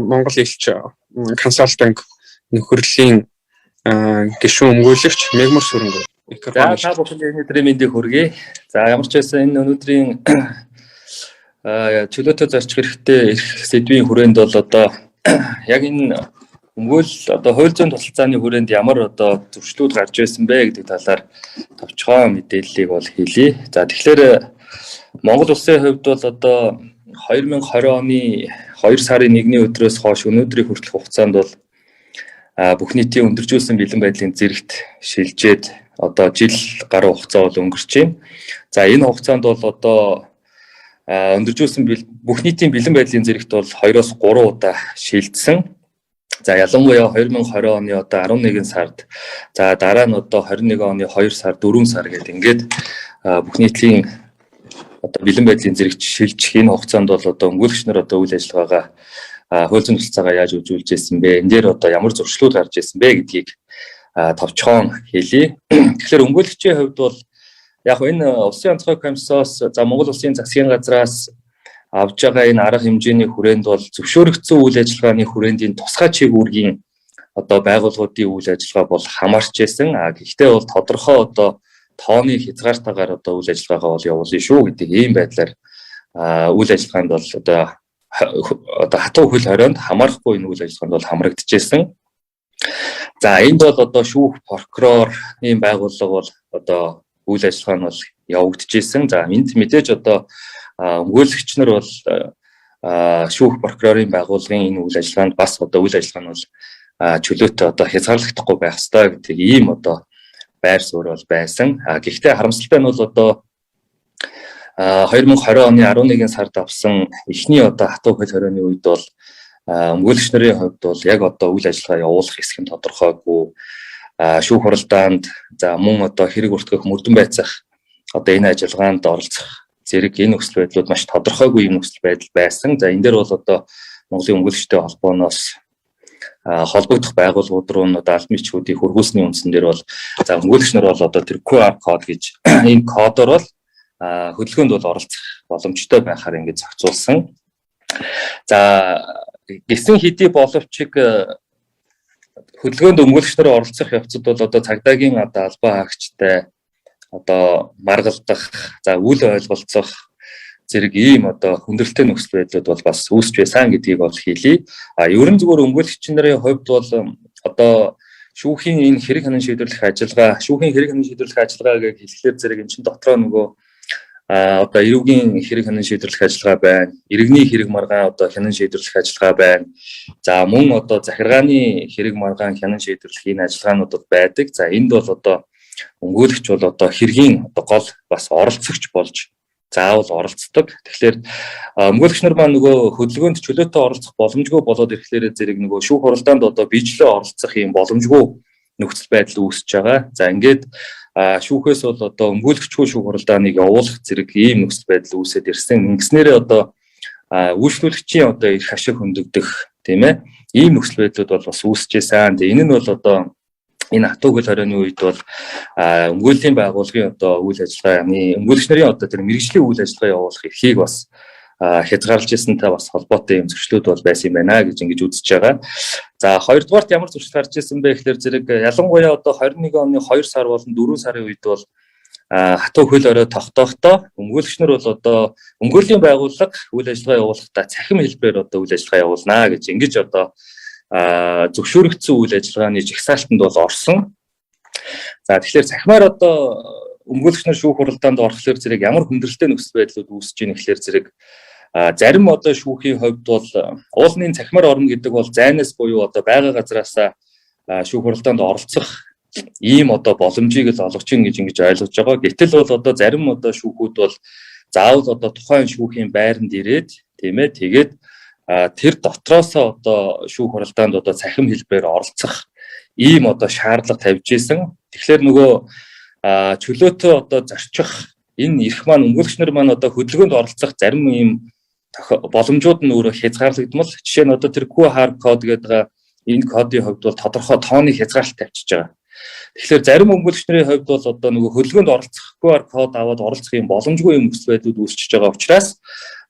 Монгол элч консалтинг нөхөрлийн гишүүн өмгөөлөгч Мегмөр Сүрэнгөө. За, та бүхэнд энэ өдрийн мэндийг хүргэе. За, ямар ч байсан энэ өнөөдрийн чөлөөтэй зорчих хэрэгтэй эрх сэдвийн хүрээнд бол одоо яг энэ өмгөөл одоо хууль зүйн тусалцааны хүрээнд ямар одоо зөрчлүүд гарч байсан бэ гэдэг талаар товчхон мэдээллийг бол хэлье. За, тэгэхээр Монгол улсын хувьд бол одоо 2020 оны 2 сарын 1-ний өдрөөс хойш өнөөдрийн хүртэлх хугацаанд бол бүх нийтийн өндөржүүлсэн бэлэн байдлын зэрэгт шилжээд одоо жил гаруй хугацаа бол өнгөрч байна. За, энэ хугацаанд бол одоо өндөржүүлсэн бүх нийтийн бэлэн байдлын зэрэгт бол 2-оос 3 удаа шилжсэн. За, ялангуяа 2020 оны одоо 11 сард, за дараа нь одоо 21 оны 2 сар, 4 сар гэдэг ингээд бүх нийтийн одоо бэлэн байдлын зэрэгт шилжих энэ хугацаанд бол одоо өмгөөлөгч нар одоо үйл ажиллагаагаа, хууль зүйн тусалцаагаа яаж үзүүлж байсан бэ? Энэ дээр одоо ямар зуршлууд гарч ирсэн бэ гэдгийг товчхон хэлье. Тэгэхээр өмгөөлөгчийн хувьд бол яг энэ Улсын онцгой комиссоос, за Монгол Улсын засгийн газраас авж байгаа энэ арга хэмжээний хүрээнд бол зөвшөөрөгдсөн үйл ажиллагааны хүрээнд энэ тусгай чиг үүргийн одоо байгууллагуудын үйл ажиллагаа бол хамаарч байсан. А гэхдээ бол тодорхой одоо тооны хязгаартайгаар одоо үйл ажиллагаагаа бол явуулна шүү гэдэг ийм байдлаар үйл ажиллагаанд бол одоо хатуу хөл хорионд хамаарахгүй энэ үйл ажиллагаанд бол хамрагдчихсэн. За, энд бол одоо шүүх, прокурорын байгууллага бол одоо үйл ажиллагаа нь бол явагдчихсэн. За, энд мэдээж одоо өмгөөлөгч нар бол шүүх, прокурорын байгууллагын энэ үйл ажиллагаанд бас одоо үйл ажиллагаа нь бол чөлөөтэй одоо хязгаарлагдахгүй байх ёстой гэдэг ийм одоо байр суурь бол байсан. А гэхдээ харамсалтай нь бол одоо 2020 оны 11 сард авсан эхний одоо хатуу хөл хорионы үед бол өмгөөлөгч нарын хувьд бол яг одоо үйл ажиллагаа явуулах хэсэг нь тодорхойгүй, шүүх хуралдаанд, за мөн одоо хэрэг өртгөх, мөрдөн байцаах одоо энэ ажиллагаанд оролцох зэрэг энэ нөхцөл байдлууд маш тодорхойгүй юм нөхцөл байдал байсан. За, энэ дээр бол одоо Монголын өмгөөлөгчтэй холбооноос холбогдох байгууллагууд руу нь одоо албан бичгүүдийг хүргүүлсэний үндсэн дээр бол за өмгөөлөгч нар бол одоо тэр QR код гэж энэ кодоор бол хөдөлгөөнд бол оролцох боломжтой байхаар ингэж зохицуулсан. За, гисэн хэдий боловч хөдөлгөөнд өмгөөлөгч нар оролцох явцад бол одоо цагдаагийн одоо албан хаагчтай одоо маргалдах, за үл ойлголцох зэрэг ийм одоо хүндрэлтэй нөхцөл байдлууд бол бас үүсч байсан гэдгийг бол хэлье. А ерөн зүгээр өмгөөлөгч нарын хувьд бол одоо шүүхийн энэ хэрэг хянан шийдвэрлэх ажиллагаа, шүүхийн хэрэг хянан шийдвэрлэх ажиллагаа гэж хэлэхлээр зэрэг эн чинь дотроо нөгөө одоо эрүүгийн хэрэг хянан шийдвэрлэх ажиллагаа байна. Иргэний хэрэг маргаан одоо хянан шийдвэрлэх ажиллагаа байна. За, мөн одоо захиргааны хэрэг маргаан хянан шийдвэрлэх энэ ажиллагаанууд байдаг. За, энд бол одоо өмгөөлөгч бол одоо хэргийн одоо гол бас оролцогч болж заавал оролцдог. Тэгэхээр өмгөөлөгч нар маань нөгөө хөдөлгөөнд чөлөөтэй оролцох боломжгүй болоод ирэхлээрээ зэрэг нөгөө шүүх хуралдаанд одоо биежлээ оролцох юм боломжгүй нөхцөл байдал үүсэж байгаа. За, ингээд шүүхээс бол одоо өмгөөлөгчгүй шүүх хуралдааныг явуулах зэрэг ийм нөхцөл байдал үүсээд ирсэн. Ингэснээрээ одоо үйлчлүүлэгчийн одоо эрх ашиг хөндөгдөх, тийм ээ, ийм нөхцөл байдлууд бол бас үүсэж байсан. Тэгээ энэ нь бол одоо энэ хатуу хөл хорионы үед бол өмгөөллийн байгууллагын одоо үйл ажиллагааны, өмгөөлөгч нарын одоо тэр мэргэжлийн үйл ажиллагаа явуулах эрхийг бас хязгаарлаж ирсэнтэй бас холбоотой юм зөрчлүүд бол байсан юм байна гэж ингэж үзэж байгаа. За, хоёрдугаарт ямар зөрчил гарч ирсэн бэ гэхээр зэрэг ялангуяа одоо 21 оны 2 сар болон 4 сарын үед бол хатуу хөл орой тогтоохдоо өмгөөлөгч нар бол одоо өмгөөллийн байгууллага үйл ажиллагаа явуулахдаа цахим хэлбэрээр одоо үйл ажиллагаа явуулнаа гэж ингэж одоо зөвшөөрөгдсөн үйл ажиллагааны жагсаалтанд бол орсон. За, тэгэхээр цахимаар одоо өмгөөлөгч нар шүүх хуралдаанд орохлоор зэрэг ямар хүндрэлтэй нөхцөл байдлууд үүсэж ийн гэхлээр зэрэг зарим одоо шүүхийн хувьд бол уулны цахимаар орно гэдэг бол зайнаас буюу одоо байгаа газраасаа шүүх хуралдаанд оролцох ийм одоо боломжийг л олгож ин гэж ингэж ойлгож байгаа. Гэтэл бол одоо зарим одоо шүүхүүд бол заавал одоо тухайн шүүхийн байранд ирээд, тийм ээ, тэгээд тэр дотроосоо одоо шүүх хуралдаанд одоо цахим хэлбэрээр оролцох ийм одоо шаардлага тавьж исэн. Тэгэхээр нөгөө чөлөөтэй одоо зорчих энэ эрх маань, өмгөөлөгч нар маань одоо хөдөлгөөнд оролцох зарим ийм боломжууд нь өөрөө хязгаарлагдмал. Жишээ нь одоо тэр QR код гэдэг энэ кодын хувьд бол тодорхой тооны хязгаарлалт тавьчихж байгаа. Тэгэхээр зарим өмгөөлөгч нарын хувьд бол одоо нөгөө хөдөлгөөнд оролцох QR код аваад оролцох юм боломжгүй юм нөхцөл байдлууд үүсчихэж байгаа учраас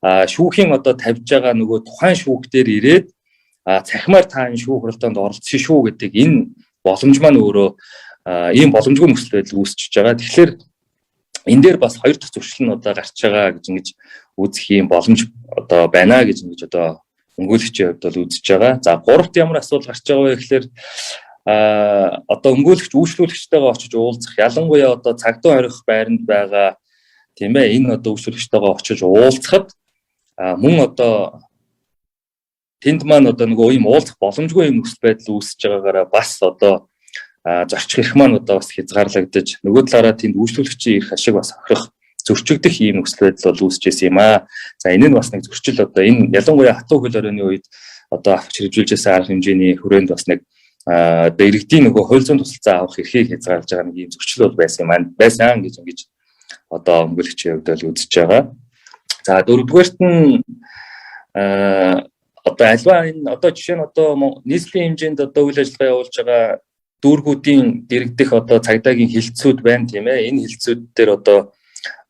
шүүхийн одоо тавьж байгаа нөгөө тухайн шүүх дээр ирээд цахимаар та энэ шүүх хуралдаанд оролцсон шүү гэдэг энэ боломж маань өөрөө ийм боломжгүй нөхцөл байдал үүсчихэж байгаа. Тэгэхээр энэ дээр бас хоёр дахь зөрчил нь одоо гарч байгаа гэж ингэж үзэх юм боломж одоо байна гэж ингэж одоо өмгөөлөгчийн хувьд бол үзэж байгаа. За, гуравт ямар асуудал гарч байгаа вэ гэхээр одоо өмгөөлөгч үйлчлүүлэгчтэйгээ очиж уулзах, ялангуяа одоо цагдаа хорих байранд байгаа, тийм ээ, энэ одоо үйлчлүүлэгчтэйгээ очиж уулзахад мөн одоо тэнд маань одоо нөгөө ийм уулзах боломжгүй юм нөхцөл байдал үүсэж байгаагаараа бас одоо зорчих эрх маань одоо бас хязгаарлагдаж, нөгөө талаараа тэнд үйлчлүүлэгчийн эрх ашиг бас хохирох, зөрчигдөх ийм нөхцөл байдал бол үүсэж байсан юм аа. За, энэ нь бас нэг зөрчил, одоо энэ ялангуяа хатуу хөл хорионы үед одоо авч хэрэгжүүлж байсан арга хэмжээний хүрээнд бас нэг одоо иргэдийн нөгөө хууль зүйн тусалцаа авах эрхийг хязгаарлаж байгаа нэг ийм зөрчил бол байсан юм аа. Байсан гэж ингэж одоо өмгөөлөгчийн хувьд бол үзэж байгаа. За, дөрөвдүгээрт нь одоо альва энэ одоо жишээ нь одоо нийслэлийн хэмжээнд одоо үйл ажиллагаа явуулж байгаа дүүргүүдийн дэрэгдэх одоо цагдаагийн хилцүүд байна, тийм ээ. Энэ хилцүүд дээр одоо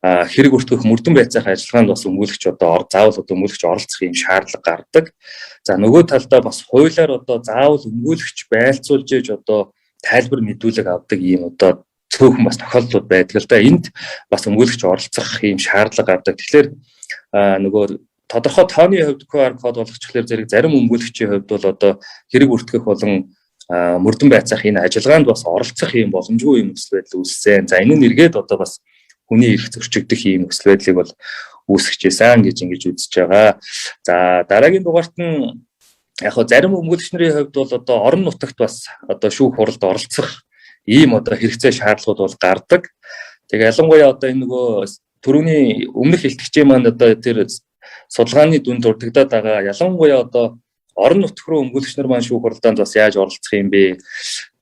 хэрэг өртгөх, мөрдөн байцаах ажиллагаанд бас өмгөөлөгч одоо заавал одоо өмгөөлөгч оролцох юм шаардлага гардаг. За, нөгөө талдаа бас хуулиар одоо заавал өмгөөлөгч байлцуулж ээж одоо тайлбар мэдүүлэг авдаг ийм одоо цөөхөн бас тохиолдлууд байдаг л да. Энд бас өмгөөлөгч оролцох ийм шаардлага гардаг. Тэгэхээр нөгөө тодорхой тооны хувьд QR код болгочихлоор зэрэг зарим өмгөөлөгчийн хувьд бол одоо хэрэг өртгөх болон мөрдөн байцаах энэ ажиллагаанд бас оролцох ийм боломжгүй юм нөхцөл байдал үүссэн. За, энэ нь эргээд одоо бас хүний эрх зөрчигдөх ийм нөхцөл байдлыг бол үүсгэж байсан гэж ингэж үзэж байгаа. За, дараагийн дугаарт нь яг хөө зарим өмгөөлөгч нарын хувьд бол одоо орон нутагт бас одоо шүүх хуралд оролцох ийм одоо хэрэгцээ, шаардлагууд бол гардаг. Тэгээ ялангуяа одоо энэ нөгөө түрүүний өмнөх илтгэгчийн маань одоо тэр судалгааны дүнд дурддагдаад байгаа, ялангуяа одоо орон нутг руу өмгөөлөгч нар маань шүүх хуралдаанд бас яаж оролцох юм бэ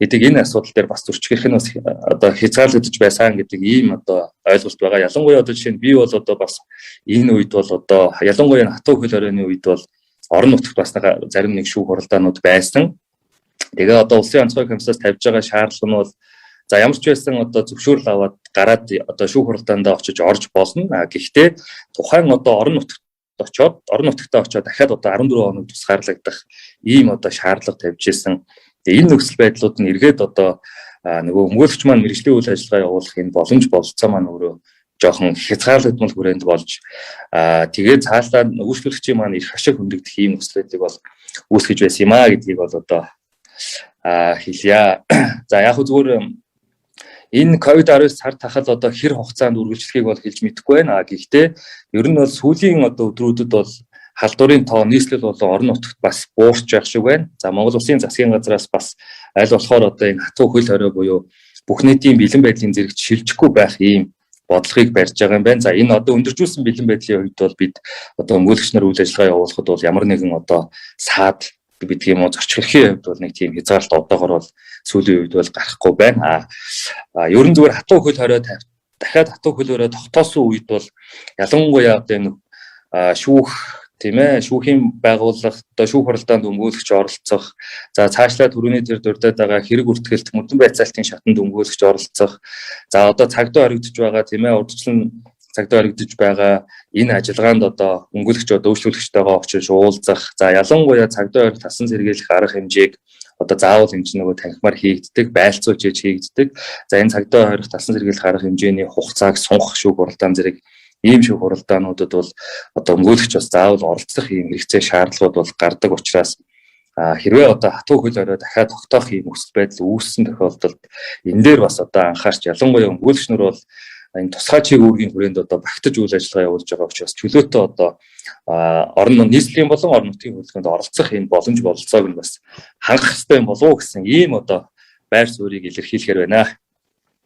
гэдэг энэ асуудал дээр бас зөрчих эрх нь бас одоо хязгаарлагдаж байсан гэдэг ийм одоо ойлголт байгаа. Ялангуяа одоо жишээ нь би бол одоо бас энэ үед бол одоо ялангуяа хатуу хөл хорионы үед бол орон нутагт бас зарим нэг шүүх хуралдаанууд байсан. Тэгээ одоо улсын онцгой комиссаас тавьж байгаа шаардлага нь бол за ямар ч байсан одоо зөвшөөрөл аваад гараад одоо шүүх хуралдаандаа очиж орж болно. Гэхдээ тухайн одоо орон нутагт очоод, орон нутагтаа очоод дахиад одоо 14 хоног тусгаарлагдах ийм одоо шаардлага тавьж исэн. Тэгээ энэ нөхцөл байдлууд нь эргээд одоо нөгөө өмгөөлөгч маань мэргэжлийн үйл ажиллагаа явуулах энэ боломж, бололцоо маань өөрөө жоохон хязгаарлагдмал хүрээнд болж, тэгээд цаашдаа үйлчлүүлэгчийн маань эрх ашиг хөндөгдөх ийм нөхцөл байдлыг бол үүсгэж байсан юм а гэдгийг бол одоо хэлье. За, яг зүгээр энэ COVID-19 сар тахал одоо хэр хугацаанд үргэлжлэхийг бол хэлж мэдэхгүй байна. Гэхдээ ер нь бол сүүлийн одоо өдрүүдэд бол халдварын тоо нийслэл болон орон нутагт бас буурч байх шиг байна. За, Монгол Улсын засгийн газраас бас аль болохоор одоо энэ хатуу хөл хорой буюу бүх нийтийн бэлэн байдлын зэрэгт шилжихгүй байх ийм бодлогыг барьж байгаа юм байна. За, энэ одоо өндөржүүлсэн бэлэн байдлын үед бол бид одоо өмгөөлөгч нар үйл ажиллагаа явуулахад бол ямар нэгэн одоо саад гэдэг юм уу, зорчих эрхийн хувьд бол нэг тийм хязгаарлалт одоогор бол сүүлийн үед бол гарахгүй байна. Ер нь зүгээр хатуу хөл хорой дахиад хатуу хөл хорой тогтоосон үед бол ялангуяа одоо энэ шүүх, тийм ээ, шүүхийн байгууллага, одоо шүүх хуралдаанд өмгөөлөгч оролцох, за цаашлаа түрүүний тэр дурдаад байгаа хэрэг бүртгэлт, мөрдөн байцаалтын шатанд өмгөөлөгч оролцох, за одоо цагдаа хоригдож байгаа, тийм ээ, урдчлан цагдаа хоригдож байгаа энэ ажиллагаанд одоо өмгөөлөгч одоо үйлчлүүлэгчтэйгээ очиж уулзах, за ялангуяа цагдаа хорих, тасан сэргийлэх арга хэмжээг одоо заавал энэ нөгөө танхимаар хийгддэг, байлцуулж ээж хийгддэг. За, энэ цагдаа хорих, тасан сэргийлэх арга хэмжээний хугацааг сунгах шүүх хуралдаан зэрэг ийм шүүх хуралдаануудад бол одоо өмгөөлөгч бас заавал оролцох ийм хэрэгцээ, шаардлагууд бол гардаг учраас хэрвээ одоо хатуу хөл хорой дахиад тогтоох ийм нөхцөл байдал үүссэн тохиолдолд энэ дээр бас одоо анхаарч, ялангуяа өмгөөлөгч нар бол энэ тусгай чиг үүргийн хүрээнд одоо багтаж үйл ажиллагаа явуулж байгаа учраас чөлөөтэй одоо орон нийслэлийн болон орон нутгийн хөдөлгөөнд оролцох энэ боломж, бололцоог нь бас хангах хэрэгтэй юм болов уу гэсэн ийм одоо байр суурийг илэрхийлэхээр байна.